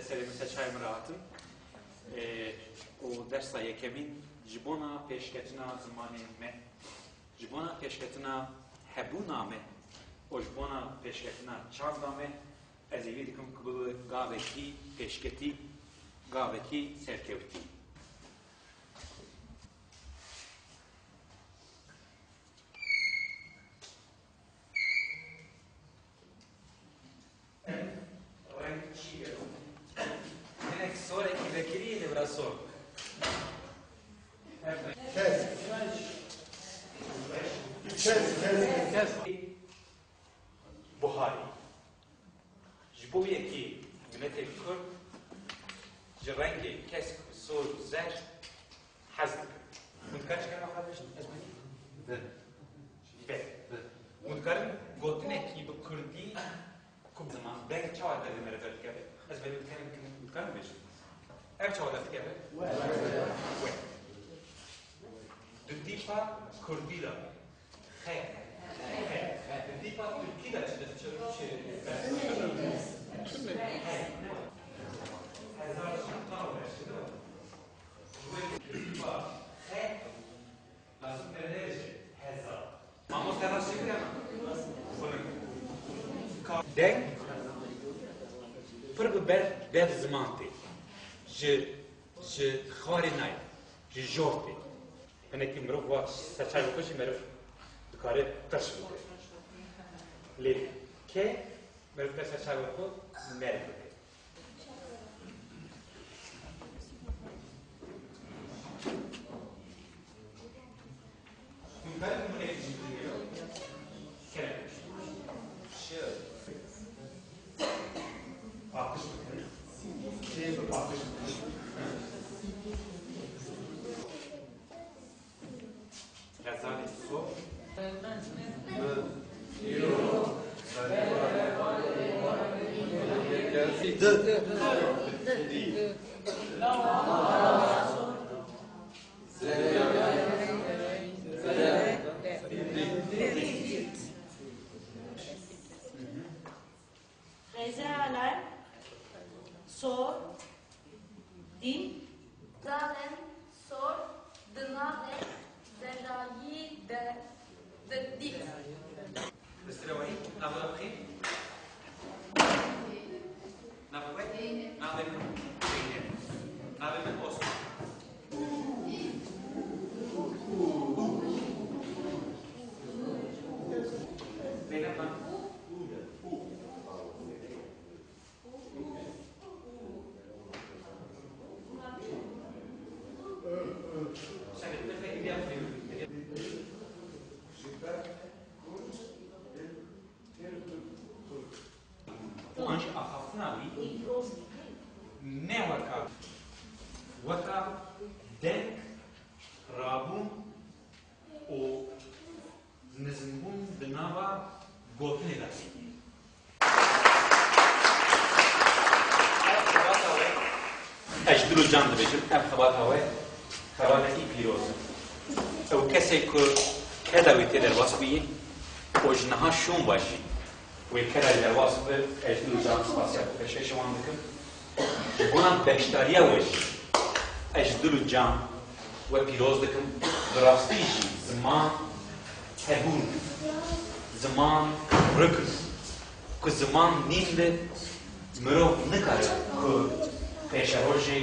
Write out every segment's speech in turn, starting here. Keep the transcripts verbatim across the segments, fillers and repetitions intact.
Serê min ser çavê min re hatin. Ê, û dersa yekemîn ji bona pêşketina zimanê me, ji bona pêşketina hebûna me û ji bona pêşketina çanda me, ez hêvî dikim ku bibe gavekî pêşketî, gavekî serkewtî. Reng çi ye? Hinek sorekî vekirî yê li vira sor. Kes. Kes, kes. Kes. Buharî. Ji bo yekê miletê Kurd ji rengê kesk û sor û zer hez dikin. Hûn dikarin çi kerema xwe bêjin? Ez benî? Be. Be. Hûn dikarin gotinekî bi kurdî ku bi ziman deng çawa derdê me re derdikeve? Ez benî dikarim, hûn dikarin bêjin? Ev çawa derdikeve? We. We. Di dîpa kurdî de. Xe. Xe. Di dîpa tirkî de çi, çi, çi? Hezar çi? Tamam, eşit. Ji bo yekê di dîpa xe, lazim me nebêje hezar. Mamoste rast çêkir hema. Deng pir bi ber dev ziman tê. Ji, ji xwarê nayê. Ji jor tê. Hinekî mirov wa ser çavê xwe jî meriv dikare qirç bike. Lê ke meriv dikare ser çavê xwe meriv bike. Hûn karin nimûneyek ji min bidin gelo? Kerem. Paqij bikin. Paqij bikin. Xezalê sor. Xezalê sor, dî. Xezalên sor di navê zerayî de, de dî. Bi sirewayî navê we bixîn. Navê we? Navê min Zeynep. Navê min Osman. Zeynep man. Û an jî axaftina wî ne weka, weka deng rabûn û nizimbûn di nava gotinê de heye. Ev xebata we, ez ji dil û can dibêjim, ev xebata we xebatekî pîroz e. Ew kesê ku keda wî tê derbas bûyî û ji niha şûn ve jî wê keda wî derbas bibe, ez ji dil û can spasiya xwe pêşkêşî wan dikim. Ji bona beşdariya we jî ez ji dil û can we pîroz dikim. Bi rastî jî ziman hebûn e. Ziman ruk e. Ku ziman nîn be, mirov nikare ku pêşerojê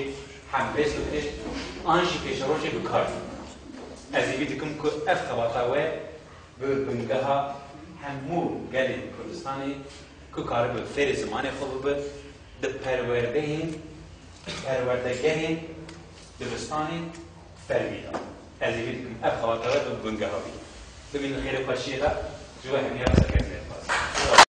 hembêz bike, an jî pêşerojê bi kar bîne. Ez hêvî dikim ku ev xebata we bi bingeha hemû gelên Kurdistanê ku karibe fêrê zimanê xwe bibe, di perwerdeyên, perwerdegehên dibistanên fermî de. Ez hêvî dikim ev xebata we bi bingeha bî. Bimînin xêr û xweşiyê de, ji we hemiya serkeftin.